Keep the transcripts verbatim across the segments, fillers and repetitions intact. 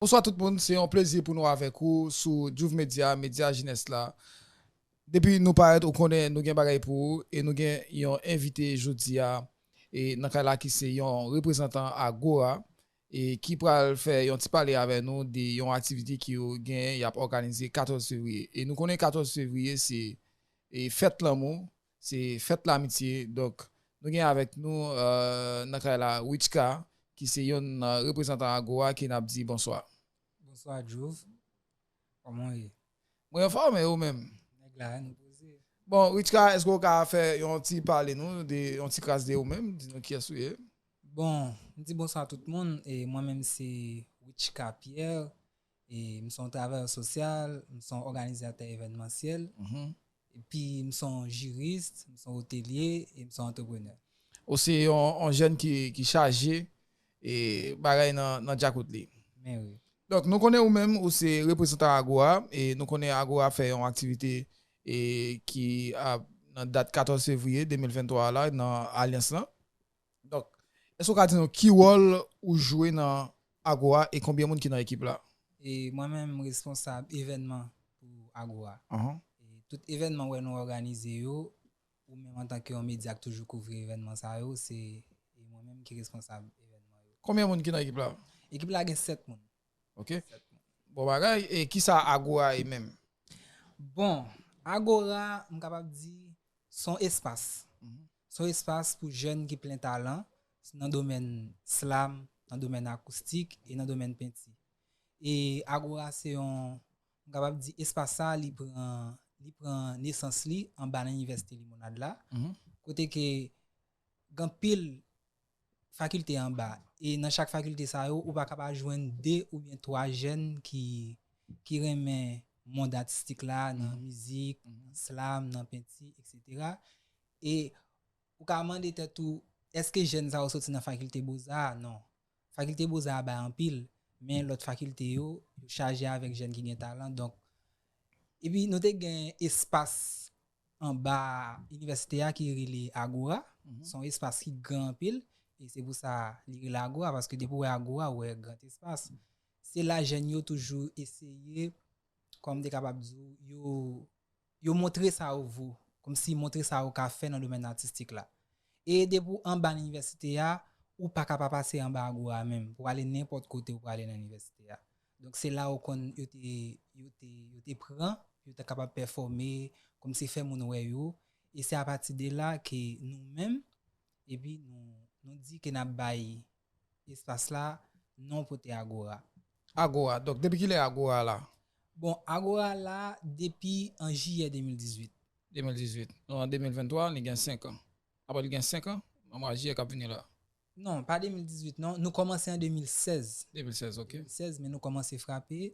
Bonswa tout moun, se yon plezi pou nou avèk ou sou Juve Media, medya jenès la. Depi nou parèt, ou konnen nou gen bagay pou ou e nou gen yon envite jodi a. E nan kay la ki se yon reprezantan Agora e ki pral fè yon ti pale avè nou de yon aktivite ki yo gen y ap òganize katòz fevriye. E nou konnen katòz fevriye se e fèt lanmou, se fèt lamitye. Donk, nou gen avèk nou euh, nan kay la Wichka, ki se yon nan reprezantan Agora ki n ap di bonswa. Bonswa Juve. Kòman w ye? Mwen anfòm e ou menm? Nèg la, nou poze. Bon, Wichka, èske w ka fè yon ti pale nou, de, yon ti kras de ou menm, di nou kiyès ou ye? Bon, m di bonswa tout moun. E mwen menm se Wichka Pierre. E m se yon travayè sosyal, m se yon òganizatè evènmansyèl. Mhm. Epi m se yon jiris, m se yon otelye, e m se yon antreprenè. Ou se yon, yon jèn ki, ki chaje e bagay nan, nan djakout li. Men wi. Donk, nou konnen ou menm, ou se reprezantan Agora, e nou konnen Agora ap fè yon aktivite e ki ap nan dat katòz fevriye de mil venntwa la nan Alyans lan. Donk, èske w ka di nou ki wòl ou jwe nan Agora e konbyen moun ki nan ekip la? E mwen menm, m responsab evènman pou Agora. Ahan. E tout evènman wè nou òganize yo, ou menm antanke yon medya k toujou kouvri evènman sa yo, se e mwen menm ki responsab evènman yo. Konbyen moun ki nan ekip la? Ekip la gen sèt moun. Ok. Bon bagay. E kisa Agora ye menm? Bon, Agora, m kapab di, se yon espas. Mhm. Se yon espas pou jèn ki plen talan nan domèn slam, nan domèn akoustik e nan domèn penti. E Agora se yon, m kapab di, espas sa, li pran, li pran nesans li anba nan Inivèsite Limonad la, Mhm. kote ke gen anpil fakilte anba. E nan chak fakilte sa yo, ou pa ka pa jwenn de oubyen twa jèn ki, ki renmen mond atistik la, nan mizik, nan slam, nan penti, etsetera. E ou ka mande tèt ou, èske jèn sa yo soti nan fakilte Boza? Non. Fakilte Boza bay anpil, men lòt fakilte yo, yo chaje avèk jèn ki gen talan. Donk, epi nou te gen espas anba inivèsite a ki rele Agora. Se yon espas ki gran anpil, e se pou sa li rele Agora, paske depi w wè Agora, w wè gran espas. Se la jèn yo toujou eseye, kòm m te kapab di w, yo, yo montre sa yo vo, kòmsi montre sa yo ka fè nan domèn atistik la. E depi w anba nan inivèsite a, ou pa ka pa pase anba Agora menm, pou w ale nenpòt kote ou prale nan inivèsite a. Donk se la yo konn, yo te, yo te, yo te pran, yo te kapab pèfòme, kòmsi fè moun wè yo. E se apati de la ke nou menm, epi nou, nou di ke n ap bay espas la non pote Agora. Agora. Donk, depi kilè Agora la? Bon, Agora la depi an jiyè de mil dizuit. De mil dizuit. Nou an de mil venntwa, li gen senk an. Apre li gen senk an, nan mwa jiyè k ap vini la. Non, pa de mil dizuit, non. Nou kòmanse an de mil sèz. De mil sèz, ok. De mil sèz, men nou kòmanse frape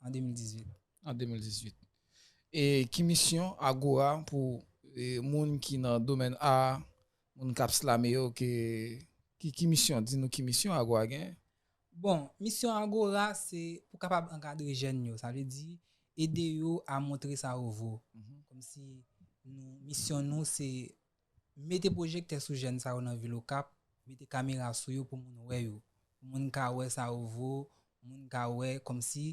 an de mil dizuit. An de mil dizuit. E ki misyon Agora pou e, moun ki nan domèn a, moun k ap slame yo, ki, ki, ki misyon? Di nou ki misyon Agora gen? Bon, misyon Agora se pou kapab ankadre jèn yo, sa vle di ede yo a montre sa yo vo. Kòmsi nou, misyon nou se mete pwojektè sou jèn sa yo nan vil Okap, mete kamera sou yo pou moun wè yo. Pou moun ka wè sa yo vo, moun ka wè kòmsi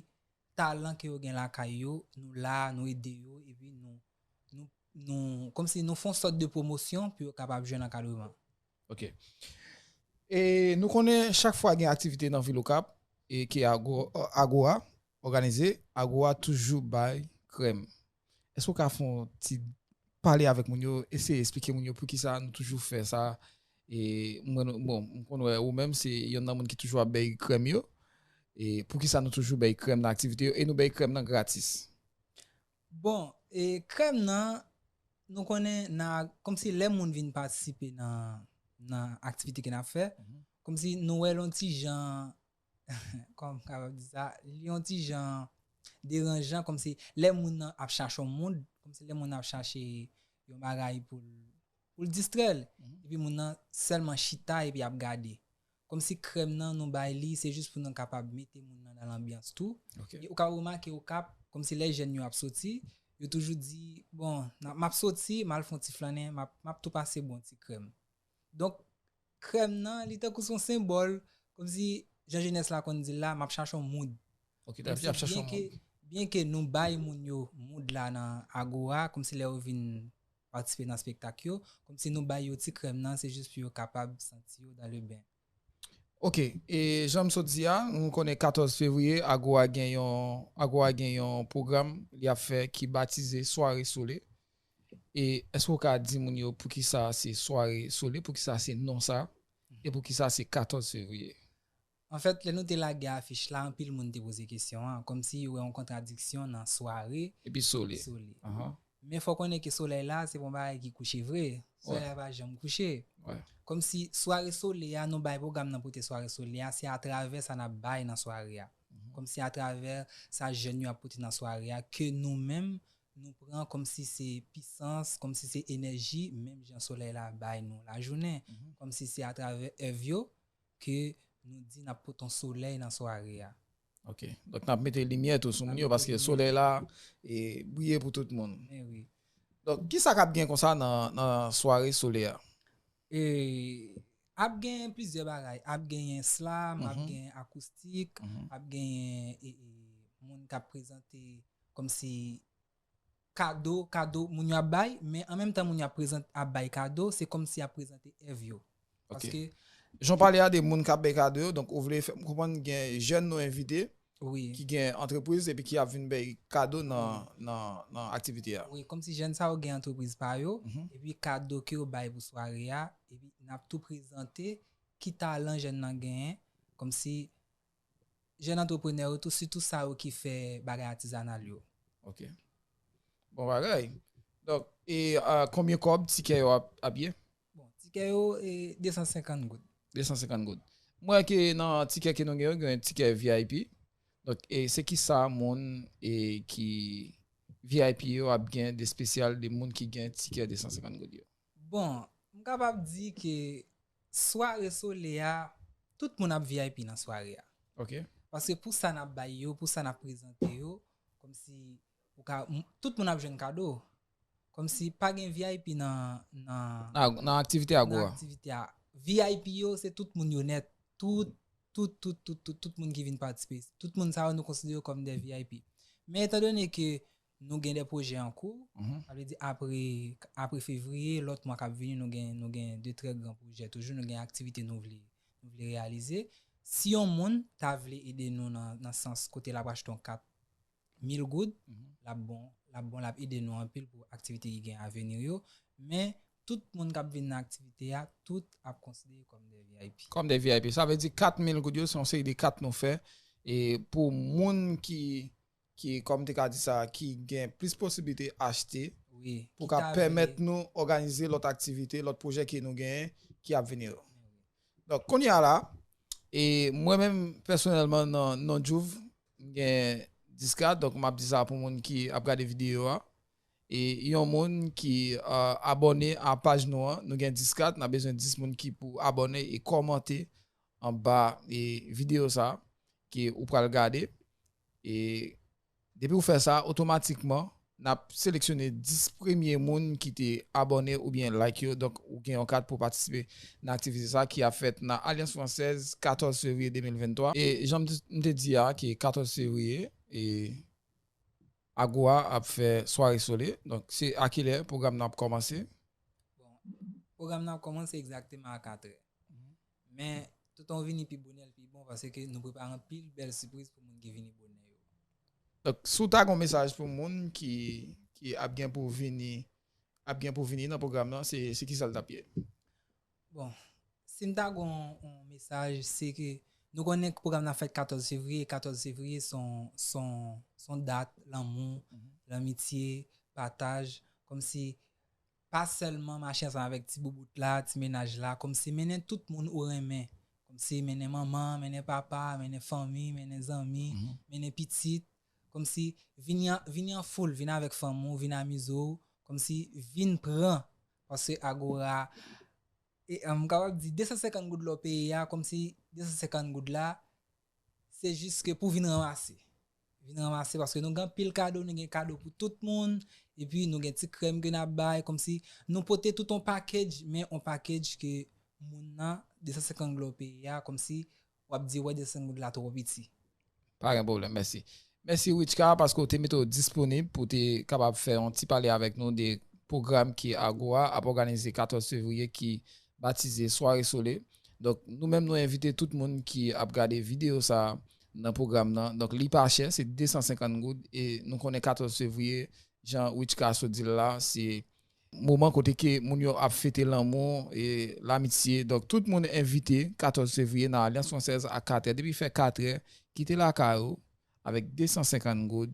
talan ke yo gen lakay yo, nou la, nou ede yo, epi nou, nou, nou, kòmsi nou fè yon sòt de pwomosyon pou yo kapab jwenn ankadreman. Ok. E nou konnen chak fwa gen aktivite nan vil Okap, e ke Ago, Agora òganize, Agora toujou bay krèm. Èske w ka fè yon ti pale avèk moun yo, eseye esplike moun yo poukisa nou toujou fè sa? E mwen, bon, m konn wè ou menm, se youn nan moun ki toujou ap bay krèm yo. E poukisa nou toujou bay krèm nan aktivite yo, e nou bay krèm nan gratis? Bon, e krèm nan, nou konnen nan, kòmsi lè moun vin patisipe nan, nan aktivite ke n ap fè, kòmsi nou wè l yon ti jan, kòman m kapab di sa, li yon ti jan deranjan, kòmsi lè moun nan ap chache yon moun, kòmsi lè moun nan ap chache yon bagay pou l, pou l distrè l, epi moun nan sèlman chita epi ap gade. Kòmsi krèm nan nou bay li, se jis pou nou kapab mete moun nan nan lanbyans tou. Ok. E ou ka remake Okap, kòmsi lè jèn yo ap soti, yo toujou di, bon, n ap, m ap soti, m al fè yon ti flannen, m ap, m ap tou pase bwè yon ti krèm. Donk, krèm nan, li tankou se yon senbòl, kòmsi jan jenès la konn di l la, m ap chache yon moud. Ok, y ap chèche yon moun. Byen ke nou bay moun yo mood la nan Agora, kòmsi lè yo vin patisipe nan espektak yo, kòmsi nou bay yo ti krèm nan, se jis pou yo kapab santi yo dans le bain. Ok, e jan m sot di a, nou konnen katòz fevriye, Agora gen yon, Agora gen yon pwogram li ap fè ki batize Sware Sole. E èske w ka di moun yo poukisa se Sware Sole, poukisa se non sa, e poukisa se katòz fevriye? Anfèt, lè nou te lage afich la, anpil moun te poze kesyon an, kòmsi yo wè yon kontradiksyon nan sware epi sole. Men fò konnen ke solèy la, se pa yon bagay ki kouche vre. Solèy la pa janm kouche. Kòmsi sware sole a, nou bay pwogram nan pote sware sole a, se atravè sa n ap bay nan sware a. Kòmsi atravè sa jèn yo ap pote nan sware a, ke nou menm, nou pran kòmsi se pisans, kòmsi se enèji, menm jan solèy la bay nou lajounen. Kòmsi se atravè èv yo ke nou di n ap pote yon solèy nan sware a. Ok. Donk, n ap mete limyè tou sou moun yo, paske solèy la e briye pou tout moun. Men wi. Donk, kisa k ap gen konsa nan, nan sware sole a? E, ap gen plizyè bagay. Ap genyen slam, ap genyen akoustik, ap genyen e, e, moun k ap prezante kòmsi kado, kado moun yo ap bay, men an menm tan moun yo ap prezant, ap bay kado, se kòmsi y ap prezante èv yo. Ok. Paske jan w pale a de moun k ap bay kado yo, donk ou vle fè m konprann gen jèn nou envite wi, ki gen antrepriz epi ki ap vin bay kado nan, nan, nan aktivite a. Wi, kòmsi jèn sa yo gen antrepriz pa yo, epi kado ke yo bay pou sware a, epi n ap tou prezante ki talan jèn nan genyen, kòmsi jèn antreprenè yo tou, sitou sa yo ki fè bagay atizanal yo. Ok. Bon bagay. Donk, e, a, konbyen kòb tikè yo ap, ap ye? Bon, tikè yo, e, de san senkant goud. De san senkant goud. M wè ke nan tikè ke nou gen yo, gen tikè V I P. Donk, e, se kisa moun, e, ki V I P yo ap gen de espesyal de moun ki gen tikè de san senkant goud yo? Bon, m kapab di ke sware sole a, tout moun ap V I P nan sware a. Ok. Paske pou sa n ap bay yo, pou sa n ap prezante yo, kòmsi ou ka, m- tout moun ap jwenn kado. Kòmsi pa gen V I P nan, nan, nan aktivite Agora. Nan aktivite a. V I P yo, se tout moun yo nèt. Tout, tout, tout, tout, tout, tout moun ki vin patisipe. Tout moun sa yo, nou konsidere yo kòm de V I P. Men etandone ke nou gen de pwojè an kou, sa vle di apre, apre fevriye, lòt mwa k ap vini, nou gen, nou gen de trè gran pwojè toujou, nou gen aktivite nou vle, nou vle reyalize. Si yon moun ta vle ede nou nan, nan sans kote l ap achte yon kat mil goud, l ap bon, l ap bon, l ap ede nou anpil pou aktivite ki gen avenir yo. Men, tout moun k ap vin nan aktivite a, tout ap konsidere kòm de V I P. Kòm de V I P. Sa vle di kat mil goud yo, se yon seri de kat nou fè. E pou moun ki, ki, kòm te ka di sa, ki gen plis posiblite achte, wi, pou ka pèmèt nou òganize lòt aktivite, lòt pwojè ke nou genyen ki ap vini yo. Donk, kounye a la, e mwen menm, pèsonèlman, nan non Djouf, m gen dis kat, donk m ap di sa pou moun ki ap gade videyo a. E yon moun ki, a, abòne a paj nou an, nou gen dis kat, n ap bezwen dis moun ki pou abòne e kòmante anba, e, videyo sa a ke ou pral gade. E depi w fè sa, otomatikman, n ap seleksyone dis premye moun ki te abòne oubyen like yo. Donk, ou gen yon kat pou patisipe nan aktivite sa ki ap fèt nan Alliance Française, katòz fevriye de mil venntwa. E jan m te, m te di a, ki katòz fevriye, e Agora ap fè sware sole. Donk, se a kilè pwogram nan ap kòmanse? Bon, pwogram nan ap kòmanse egzakteman a katrè. Men, toutan w vini pi bonè, l pi bon, paske nou prepare anpil bèl sipriz pou moun ki vini bonè yo. Donk, si w ta gen yon mesaj pou moun ki, ki ap gen pou vini, ap gen pou vini nan pwogram nan, se, se kisa l t ap ye? Bon, si m ta gen yon, yon mesaj, se ke nou konnen pwogram nan fèt katòz fevriye, katòz fevriye se yon, se yon, se yon dat lanmou, lanmitye, pataj, kòmsi pa sèlman mache ansanm avèk ti boubout la, ti mennaj la, kòmsi mennen tout moun ou renmen. Kòmsi mennen manman, mennen papa, mennen fanmi, mennen zanmi, mennen pitit. Kòmsi vini an, vini an foul, vini avèk fanmi w, vini amize w, kòmsi vin pran. Paske Agora, e, m kapab di de san senkant goud lè w peye a, kòmsi de san senkant goud la, se jis ke pou vin ranmase. Vin ranmase paske nou gen anpil kado, nou gen kado pou tout moun, epi nou gen ti krèm ke n ap bay, kòmsi nou pote tout yon package, men yon package ke moun nan, de san senkant goud lè w peye a, kòmsi w ap di, wè, de san senkant goud la twò piti. Pa gen pwoblèm, mèsi. Mèsi Wichka paske w te mete w disponib pou te kapab fè yon ti pale avèk nou de pwogram ke Agora ap òganize katòz fevriye ki batize Sware Sole. Donk, nou menm nou envite tout moun ki ap gade videyo sa a nan pwogram nan. Donk, li pa chè, se de san senkant goud e nou konnen katòz fevriye, jan Wichka sot di l la, se moman kote ke moun yo ap fete lanmou e lamitye. Donk, tout moun envite katòz fevriye nan Alyans Fransèz a kat è. Depi fè kat è, kite lakay ou avèk de san senkant goud,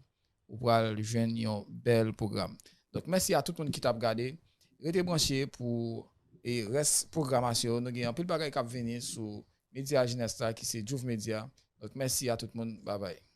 ou pral jwenn yon bèl pwogram. Donk, mèsi a tout moun ki t ap gade. Rete branche pou e rès pwogramasyon yo. Nou gen anpil bagay k ap vini sou medya jenès la ki se Jouf Media. Donk, mèsi a tout moun. Babay.